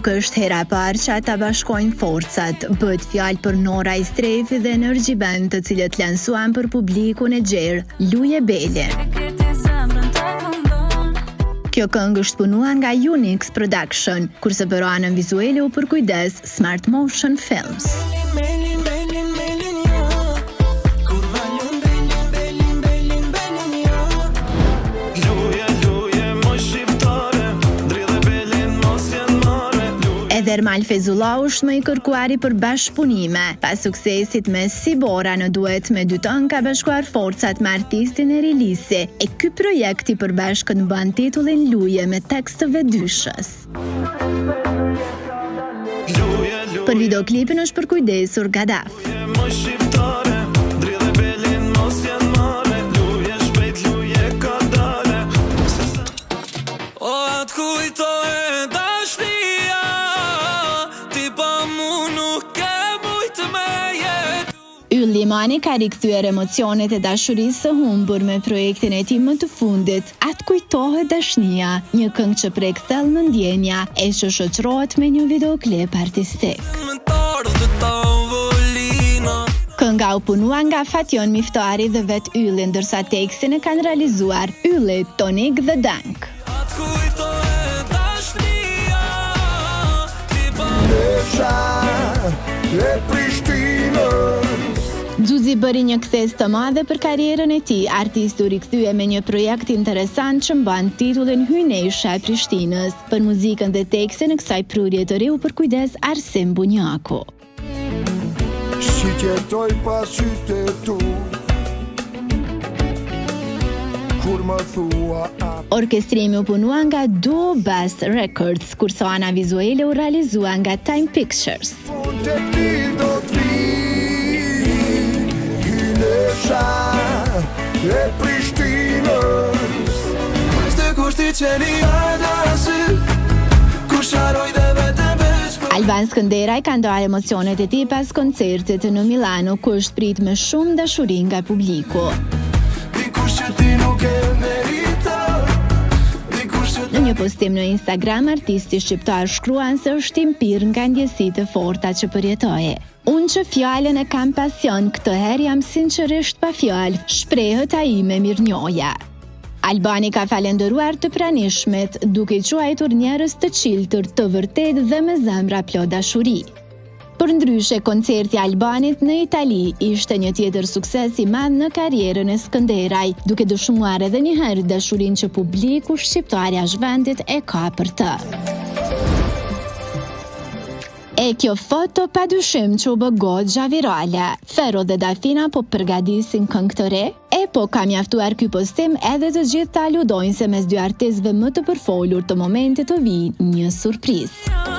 Nuk është hera e parë që ata bashkojnë forcat, bëhet fjalë për Nora Istrefi dhe Energy Band të cilët lansuan për publikun e gjerë Luje Belin. Kjo këngë është punuar nga Unix Production, kurse për anën vizuale u përkujdes Smart Motion Films. Edhe Ermal Fejzullahu është më i kërkuari për bashkëpunime. Pas suksesit me Si Bora në duet me Dyton ka bashkuar forcat me artistin Eri Lisi, e ky projekt i përbashkët mban titullin Luje me tekst të vetë dyshes. Për videoklipin është përkujdesur Gadaf. Yll Limani ka rikthyer emocionet e dashurisë së humbur me projektin e tij më të fundit, A t'kujtohet dashnia, një këngë që prek thellë në ndjenja e që shoqërohet me një videoklip artistik. Kënga u punua nga Fatjon Miftari dhe vetë Ylli, ndërsa tekstin e kanë realizuar Ylli, Tonik dhe Dank. Xhuxhi bëri një kthesë të madhe për karrierën e tij, artisti u rikthye me një projekt interesant që mban titullin Hyjnesha e Prishtinës. Për muzikën dhe tekstin e kësaj prurje të re u përkujdes Arsim Bunjaku. Si t'jetoj pa sytë e tu Kur më thua a Orkestrimi u punua nga Duo Bass Records, kurse ana vizuale u realizua nga Time Pictures. Unë tek ti do t'vi Hyjnesha e Prishtinës Ishte kushti që një adasi Kush harroj dhe vete veç për Alban Skënderaj ka ndarë emocionet e tij pas koncertit në Milano, ku është prit me shumë dashuri nga publiku. Dikush që ti nuk e meriton Dikush që Në një postim në Instagram, artisti shqiptar shkruan se është i mpirë nga ndjesitë e forta që përjetoi. Unë që fjalën e kam pasion, këtë herë jam sinqerisht pa fjalë, shprehet ai me mirënjohje. Albani ka falënderuar të pranishmit, duke i quajtur njerëz të çiltër, të vërtetë dhe me zemra plot dashuri. Përndryshe, koncerti i Albanit në Itali ishte një tjetër sukses i madh në karrierën e Skënderaj, duke dëshmuar edhe një herë dashurinë që publiku shqiptar jashtë vendit e ka për të. E kjo foto padyshim që u bë goxha virale. Fero dhe Dafina po përgatisin këngë të re? E po ka mjaftuar ky postim edhe të gjithë të aludojnë se mes dy artistëve më të përfolur të momentit të vijë një surprizë.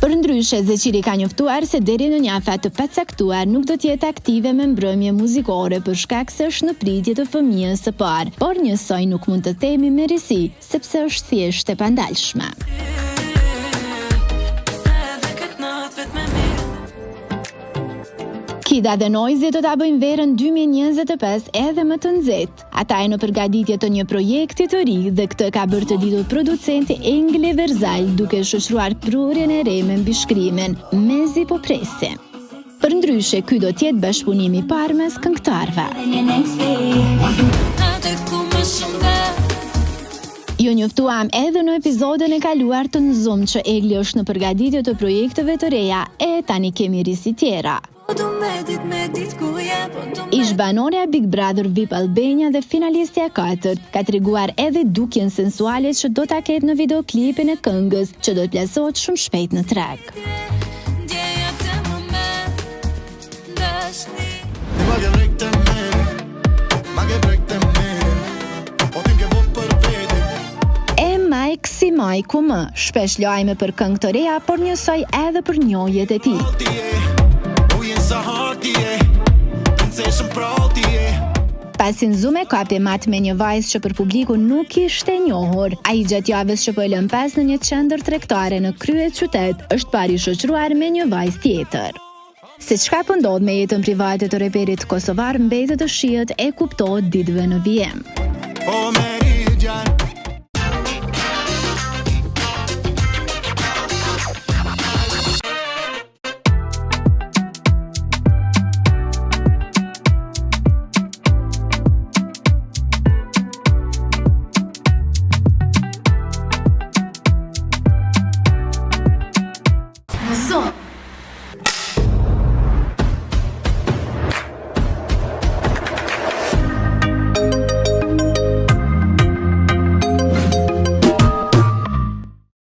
Përndryshe, Zeqiri ka njoftuar se deri në një afat të pacaktuar nuk do të jetë aktive me mbrëmje muzikore për shkak se është në pritje të fëmijës së parë, por njësoj nuk mund të themi me risi, sepse është thjesht e pandalshme. Kida dhe Noizy do ta bëjnë verën 2025 edhe më të nxehtë. Ata janë në përgatitje të një projekti të ri dhe këtë e ka bërë të ditur producenti Engli Verzal duke shoqëruar prurjen e re me mbishkrimin Mezi po presim. Përndryshe, ky do të jetë bashkëpunimi i parë mes këngëtarëve. Ju njoftuam edhe në episodin e kaluar të Në Zoom që Egli është në përgatitje të projekteve të reja e tani kemi risi tjera. Ish-banorja e Big Brother VIP Albania dhe finalistja e katërt ka treguar edhe dukjen sensuale që do ta ketë në videoklipin e këngës që do të plasohet shumë shpejt në treg. E Mike si Majku më, shpesh lajme për këngë të reja, por njësoj edhe për njohjet e tij. Pasi në Zoom e kapi mat me një vajzë që për publikun nuk ishte e njohur, ai gjatë javës që po e lëmë pas në një qendër tregtare në kryeqytet, është parë i shoqëruar me një vajzë tjetër. Se çka po ndodh me jetën private të reperit kosovar mbetet të shihet e kuptohet ditëve në vijim.